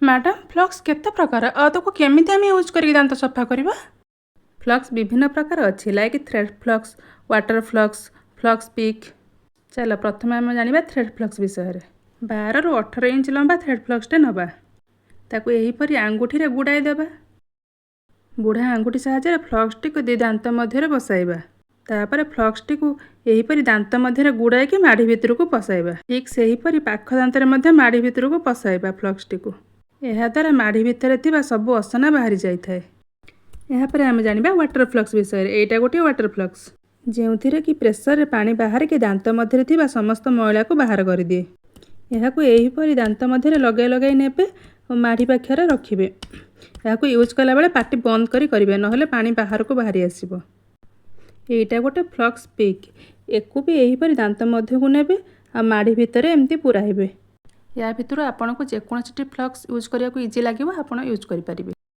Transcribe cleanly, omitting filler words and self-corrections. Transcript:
Madam, flux କେତେ ପ୍ରକାର ଆଉ ତାକୁ କେମିତି ଆମେ ୟୁଜ୍ କରିକି ଦାନ୍ତ ସଫା କରିବା? ଫ୍ଲକ୍ସ ବିଭିନ୍ନ ପ୍ରକାର ଅଛି, like thread floss, water floss, floss pick। ଚାଲ, ପ୍ରଥମେ ଆମେ ଜାଣିବା ଥ୍ରେଡ୍ ଫ୍ଲକ୍ସ ବିଷୟରେ। 12ରୁ 18 ଇଞ୍ଚ ଲମ୍ବା ଥ୍ରେଡ୍ ଫ୍ଲକ୍ସଟେ ନେବା। ତାକୁ ଏହିପରି ଆଙ୍ଗୁଠିରେ ଗୁଡ଼ାଇ ଦେବା। ବୁଢ଼ା ଆଙ୍ଗୁଠି ସାହାଯ୍ୟରେ ଫ୍ଲକ୍ସଟିକୁ ଦୁଇ ଦାନ୍ତ ମଧ୍ୟରେ ବସାଇବା। ତାପରେ ଫ୍ଲକ୍ସଟିକୁ ଏହିପରି ଦାନ୍ତ ମଧ୍ୟରେ ଗୁଡ଼ାଇକି ମାଢ଼ି ଭିତରକୁ ପଶାଇବା। ଠିକ୍ ସେହିପରି ପାଖ ଦାନ୍ତରେ ମଧ୍ୟ ମାଢ଼ି ଭିତରକୁ ପଶାଇବା ଫ୍ଲକ୍ସଟିକୁ। ଏହାଦ୍ୱାରା ମାଢ଼ି ଭିତରେ ଥିବା ସବୁ ଅସନା ବାହାରି ଯାଇଥାଏ। ଏହାପରେ ଆମେ ଜାଣିବା ୱାଟର ଫ୍ଲକ୍ସ ବିଷୟରେ। ଏଇଟା ଗୋଟିଏ ୱାଟର ଫ୍ଲକ୍ସ, ଯେଉଁଥିରେ କି ପ୍ରେସରରେ ପାଣି ବାହାରିକି ଦାନ୍ତ ମଧ୍ୟରେ ଥିବା ସମସ୍ତ ମଇଳାକୁ ବାହାର କରିଦିଏ। ଏହାକୁ ଏହିପରି ଦାନ୍ତ ମଧ୍ୟରେ ଲଗାଇ ଲଗାଇ ନେବେ ଓ ମାଢ଼ି ପାଖରେ ରଖିବେ। ଏହାକୁ ୟୁଜ୍ କଲାବେଳେ ପାଟି ବନ୍ଦ କରି କରିବେ, ନହେଲେ ପାଣି ବାହାରକୁ ବାହାରି ଆସିବ। ଏଇଟା ଗୋଟେ ଫ୍ଲକ୍ସ ପିକ୍। ଏକୁ ବି ଏହିପରି ଦାନ୍ତ ମଧ୍ୟକୁ ନେବେ ଆଉ ମାଢ଼ି ଭିତରେ ଏମିତି ପୁରାଇବେ। ୟା ଭିତରୁ ଆପଣଙ୍କୁ ଯେକୌଣସିଟି ଫ୍ଲକ୍ସ ୟୁଜ୍ କରିବାକୁ ଇଜି ଲାଗିବ, ଆପଣ ୟୁଜ୍ କରିପାରିବେ।